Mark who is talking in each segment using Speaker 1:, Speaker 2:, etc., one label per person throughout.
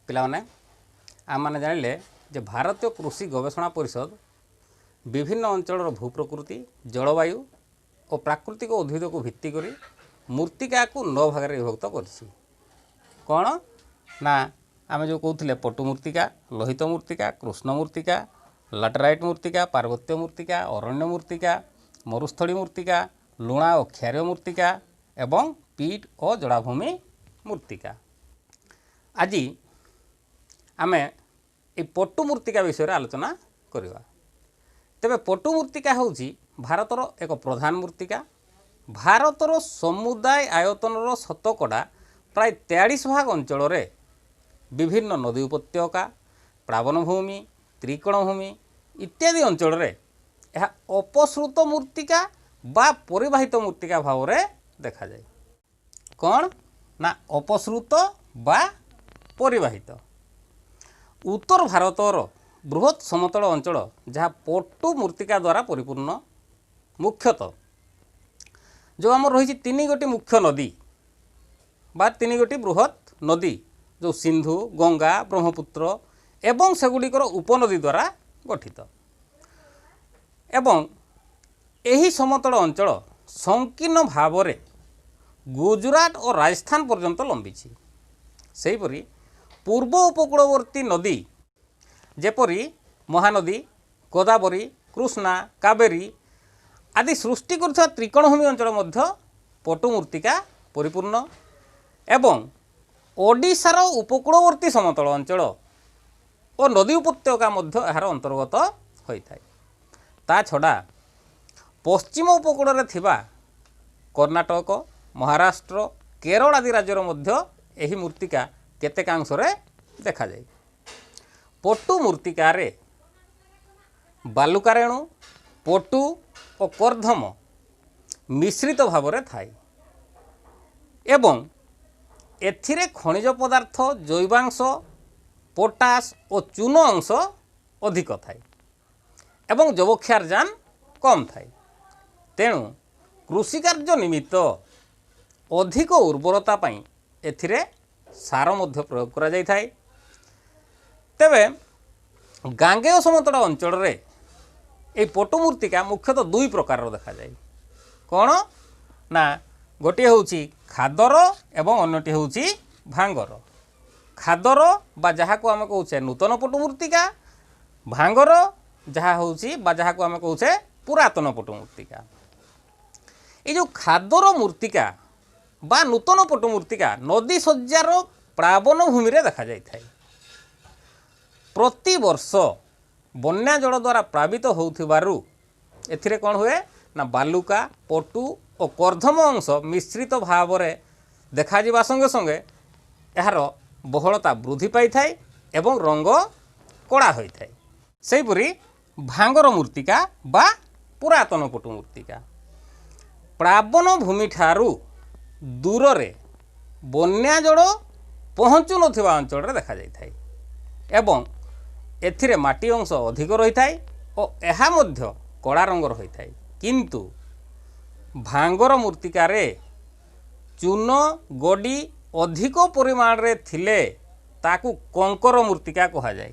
Speaker 1: ପିଲାମାନେ, ଆମମାନେ ଜାଣିଲେ ଯେ ଭାରତୀୟ କୃଷି ଗବେଷଣା ପରିଷଦ ବିଭିନ୍ନ ଅଞ୍ଚଳର ଭୂପ୍ରକୃତି, ଜଳବାୟୁ ଓ ପ୍ରାକୃତିକ ଉଦ୍ଭିଦକୁ ଭିତ୍ତି କରି ମୃତ୍ତିକାକୁ 9 ଭାଗରେ ବିଭକ୍ତ କରିଛି। କ'ଣ ନା ଆମେ ଯେଉଁ କହୁଥିଲେ ପଟୁ ମୃତ୍ତିକା, ଲୋହିତ ମୃତ୍ତିକା, କୃଷ୍ଣ ମୃତ୍ତିକା, ଲାଟରାଇଟ୍ ମୃତ୍ତିକା, ପାର୍ବତ୍ୟ ମୃତ୍ତିକା, ଅରଣ୍ୟ ମୃତ୍ତିକା, ମରୁସ୍ଥଳୀ ମୃତ୍ତିକା, ଲୁଣା ଓ କ୍ଷାରୀୟ ମୃତ୍ତିକା ଏବଂ ପିଟ୍ ଓ ଜଳାଭୂମି ମୃତ୍ତିକା। ଆଜି ଆମେ এই ପଟୁ ମୃତ୍ତିକା ବିଷୟରେ ଆଲୋଚନା କରିବା। ତେବେ ପଟୁ ମୃତ୍ତିକା ହେଉଛି ଭାରତର ଏକ ପ୍ରଧାନ ମୃତ୍ତିକା। ଭାରତର ସମୁଦାୟ ଆୟତନର ଶତକଡ଼ା ପ୍ରାୟ 43 ଭାଗ ଅଞ୍ଚଳରେ ବିଭିନ୍ନ ନଦୀ ଉପତ୍ୟକା, ପ୍ଲାବନଭୂମି, ତ୍ରିକୋଣଭୂମି ଇତ୍ୟାଦି ଅଞ୍ଚଳରେ ଏହା ଅପସୃତ ମୃତ୍ତିକା ବା ପରିବାହିତ ମୃତ୍ତିକା ଭାବରେ ଦେଖାଯାଏ। କ'ଣ ନା ଅପସୃତ ବା ପରିବାହିତ। ଉତ୍ତର ଭାରତର ବୃହତ୍ ସମତଳ ଅଞ୍ଚଳ ଯାହା ପଟୁ ମୃତ୍ତିକା ଦ୍ୱାରା ପରିପୂର୍ଣ୍ଣ। ମୁଖ୍ୟତଃ ଯେଉଁ ଆମର ରହିଛି 3 ଗୋଟି ମୁଖ୍ୟ ନଦୀ ବା 3 ଗୋଟି ବୃହତ୍ ନଦୀ, ଯେଉଁ ସିନ୍ଧୁ, ଗଙ୍ଗା, ବ୍ରହ୍ମପୁତ୍ର ଏବଂ ସେଗୁଡ଼ିକର ଉପନଦୀ ଦ୍ୱାରା ଗଠିତ। ଏବଂ ଏହି ସମତଳ ଅଞ୍ଚଳ ସଂକୀର୍ଣ୍ଣ ଭାବରେ ଗୁଜୁରାଟ ଓ ରାଜସ୍ଥାନ ପର୍ଯ୍ୟନ୍ତ ଲମ୍ବିଛି। ସେହିପରି ପୂର୍ବ ଉପକୂଳବର୍ତ୍ତୀ ନଦୀ ଯେପରି ମହାନଦୀ, ଗୋଦାବରୀ, କୃଷ୍ଣା, କାବେରୀ ଆଦି ସୃଷ୍ଟି କରୁଥିବା ତ୍ରିକୋଣଭୂମି ଅଞ୍ଚଳ ମଧ୍ୟ ପଟୁ ମୃତ୍ତିକା ପରିପୂର୍ଣ୍ଣ। ଏବଂ ଓଡ଼ିଶାର ଉପକୂଳବର୍ତ୍ତୀ ସମତଳ ଅଞ୍ଚଳ ଓ ନଦୀ ଉପତ୍ୟକା ମଧ୍ୟ ଏହାର ଅନ୍ତର୍ଗତ ହୋଇଥାଏ। ତା ଛଡ଼ା ପଶ୍ଚିମ ଉପକୂଳରେ ଥିବା କର୍ଣ୍ଣାଟକ, ମହାରାଷ୍ଟ୍ର, କେରଳ ଆଦି ରାଜ୍ୟର ମଧ୍ୟ ଏହି ମୃତ୍ତିକା କେତେକାଂଶରେ ଦେଖାଯାଏ। ପଟୁ ମୃତ୍ତିକାରେ ବାଲୁକାରେଣୁ, ପଟୁ ଓ କର୍ଦ୍ଦମ ମିଶ୍ରିତ ଭାବରେ ଥାଏ ଏବଂ ଏଥିରେ ଖଣିଜ ପଦାର୍ଥ, ଜୈବାଂଶ, ପଟାସ ଓ ଚୂନ ଅଂଶ ଅଧିକ ଥାଏ ଏବଂ ଯବକ୍ଷାରଜାନ କମ୍ ଥାଏ। ତେଣୁ କୃଷିକାର୍ଯ୍ୟ ନିମିତ୍ତ ଅଧିକ ଉର୍ବରତା ପାଇଁ ଏଥିରେ ସାର ମଧ୍ୟ ପ୍ରୟୋଗ କରାଯାଇଥାଏ। ତେବେ ଗାଙ୍ଗେୟ ସମତଳ ଅଞ୍ଚଳରେ এই ପଟୁ ମୃତ୍ତିକା ମୁଖ୍ୟତଃ 2 ପ୍ରକାରର ଦେଖାଯାଏ। କ'ଣ ନା ଗୋଟିଏ ହେଉଛି ଖାଦର ଏବଂ ଅନ୍ୟଟି ହେଉଛି ଭାଙ୍ଗର। ଖାଦର ବା ଯାହାକୁ ଆମେ କହୁଛେ ନୂତନ ପଟୁ ମୃତ୍ତିକା, ଭାଙ୍ଗର ଯାହା ହେଉଛି ବା ଯାହାକୁ ଆମେ କହୁଛେ ପୁରାତନ ପଟୁ ମୃତ୍ତିକା। ଏଇ ଯେଉଁ ଖାଦର ମୃତ୍ତିକା ବା ନୂତନ ପଟୁ ମୃତ୍ତିକା ନଦୀ ଶଯ୍ୟାର ପ୍ଲାବନ ଭୂମିରେ ଦେଖାଯାଇଥାଏ। ପ୍ରତିବର୍ଷ ବନ୍ୟା ଜଳ ଦ୍ୱାରା ପ୍ଲାବିତ ହେଉଥିବାରୁ ଏଥିରେ କ'ଣ ହୁଏ ନା ବାଲୁକା, ପଟୁ ଓ କର୍ଦ୍ଦମ ଅଂଶ ମିଶ୍ରିତ ଭାବରେ ଦେଖାଯିବା ସଙ୍ଗେ ସଙ୍ଗେ ଏହାର ବହଳତା ବୃଦ୍ଧି ପାଇଥାଏ ଏବଂ ରଙ୍ଗ କଳା ହୋଇଥାଏ। ସେହିପରି ଭାଙ୍ଗର ମୃତ୍ତିକା ବା ପୁରାତନ ପଟୁ ମୃତ୍ତିକା ପ୍ଲାବନ ଭୂମିଠାରୁ ଦୂରରେ ବନ୍ୟା ଜଳ ପହଞ୍ଚୁ ନଥିବା ଅଞ୍ଚଳରେ ଦେଖାଯାଇଥାଏ ଏବଂ ଏଥିରେ ମାଟି ଅଂଶ ଅଧିକ ରହିଥାଏ ଓ ଏହା ମଧ୍ୟ କଳା ରଙ୍ଗର ହୋଇଥାଏ। କିନ୍ତୁ ଭାଙ୍ଗର ମୃତ୍ତିକାରେ ଚୂନ ଗୋଡ଼ି ଅଧିକ ପରିମାଣରେ ଥିଲେ ତାକୁ କଙ୍କର ମୃତ୍ତିକା କୁହାଯାଏ।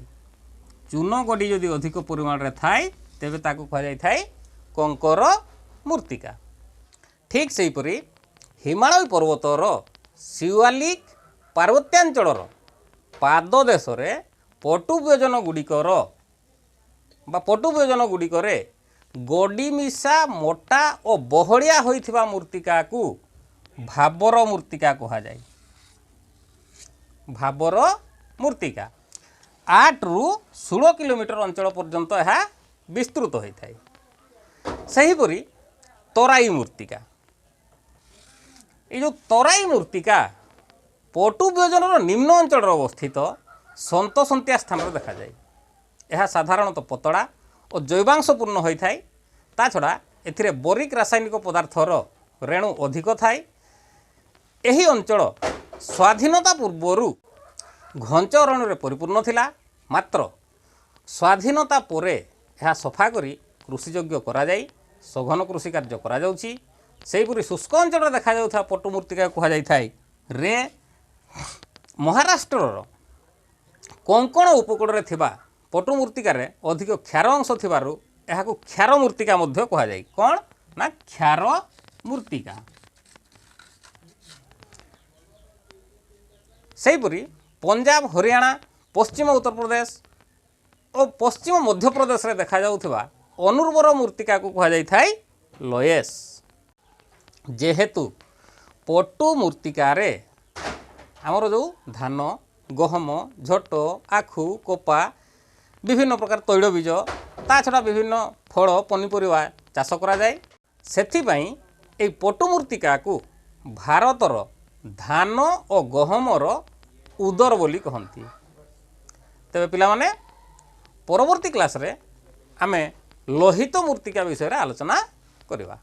Speaker 1: ଚୂନ ଗୋଡ଼ି ଯଦି ଅଧିକ ପରିମାଣରେ ଥାଏ ତେବେ ତାକୁ କୁହାଯାଇଥାଏ କଙ୍କର ମୃତ୍ତିକା। ଠିକ୍ ସେହିପରି ହିମାଳୟ ପର୍ବତର ଶିୱାଲିକ ପାର୍ବତ୍ୟାଞ୍ଚଳର ପାଦଦେଶରେ ପଟୁ ବ୍ୟୋଜନ ଗୁଡ଼ିକର ବା ପଟୁ ବ୍ୟୋଜନ ଗୁଡ଼ିକରେ ଗୋଡ଼ି ମିଶା ମୋଟା ଓ ବହଳିଆ ହୋଇଥିବା ମୃତ୍ତିକାକୁ ଭାବର ମୃତ୍ତିକା କୁହାଯାଏ। ଭାବର ମୃତ୍ତିକା 8ରୁ 16 କିଲୋମିଟର ଅଞ୍ଚଳ ପର୍ଯ୍ୟନ୍ତ ଏହା ବିସ୍ତୃତ ହୋଇଥାଏ। ସେହିପରି ତରାଇ ମୃତ୍ତିକା, ଏଇ ଯେଉଁ ତରାଇ ମୃତ୍ତିକା ପଟୁ ବ୍ୟୋଜନର ନିମ୍ନ ଅଞ୍ଚଳରେ ଅବସ୍ଥିତ ସନ୍ତସନ୍ତିଆ ସ୍ଥାନରେ ଦେଖାଯାଏ। ଏହା ସାଧାରଣତଃ ପତଳା ଓ ଜୈବାଂଶପୂର୍ଣ୍ଣ ହୋଇଥାଏ। ତା ଛଡ଼ା ଏଥିରେ ବୋରିକ ରାସାୟନିକ ପଦାର୍ଥର ରେଣୁ ଅଧିକ ଥାଏ। ଏହି ଅଞ୍ଚଳ ସ୍ୱାଧୀନତା ପୂର୍ବରୁ ଘଞ୍ଚ ଅରଣ୍ୟରେ ପରିପୂର୍ଣ୍ଣ ଥିଲା, ମାତ୍ର ସ୍ୱାଧୀନତା ପରେ ଏହା ସଫା କରି କୃଷିଯୋଗ୍ୟ କରାଯାଇ ସଘନ କୃଷି କାର୍ଯ୍ୟ କରାଯାଉଛି। ସେହିପରି ଶୁଷ୍କ ଅଞ୍ଚଳରେ ଦେଖାଯାଉଥିବା ପଟୁ ମୃତ୍ତିକା କୁହାଯାଇଥାଏ ରେ। ମହାରାଷ୍ଟ୍ରର କୋଙ୍କଣ ଉପକୂଳରେ ଥିବା ପଟୁ ମୃତ୍ତିକାରେ ଅଧିକ କ୍ଷାର ଅଂଶ ଥିବାରୁ ଏହାକୁ କ୍ଷାର ମୃତ୍ତିକା ମଧ୍ୟ କୁହାଯାଏ। କ'ଣ ନା କ୍ଷାର ମୃତ୍ତିକା। ସେହିପରି ପଞ୍ଜାବ, ହରିୟାଣା, ପଶ୍ଚିମ ଉତ୍ତରପ୍ରଦେଶ ଓ ପଶ୍ଚିମ ମଧ୍ୟପ୍ରଦେଶରେ ଦେଖାଯାଉଥିବା ଅନୁର୍ବର ମୃତ୍ତିକାକୁ କୁହାଯାଇଥାଏ ଲଏସ୍। ଯେହେତୁ ପଟୁ ମୃତ୍ତିକାରେ ଆମର ଯେଉଁ ଧାନ, ଗହମ, ଝୋଟ, ଆଖୁ, କପା, ବିଭିନ୍ନ ପ୍ରକାର ତୈଳବୀଜ, ତା ଛଡ଼ା ବିଭିନ୍ନ ଫଳ ପନିପରିବା ଚାଷ କରାଯାଏ, ସେଥିପାଇଁ ଏହି ପଟୁ ମୃତ୍ତିକାକୁ ଭାରତର ଧାନ ଓ ଗହମର ଉଦର ବୋଲି କହନ୍ତି। ତେବେ ପିଲାମାନେ, ପରବର୍ତ୍ତୀ କ୍ଲାସ୍ରେ ଆମେ ଲୋହିତ ମୃତ୍ତିକା ବିଷୟରେ ଆଲୋଚନା କରିବା।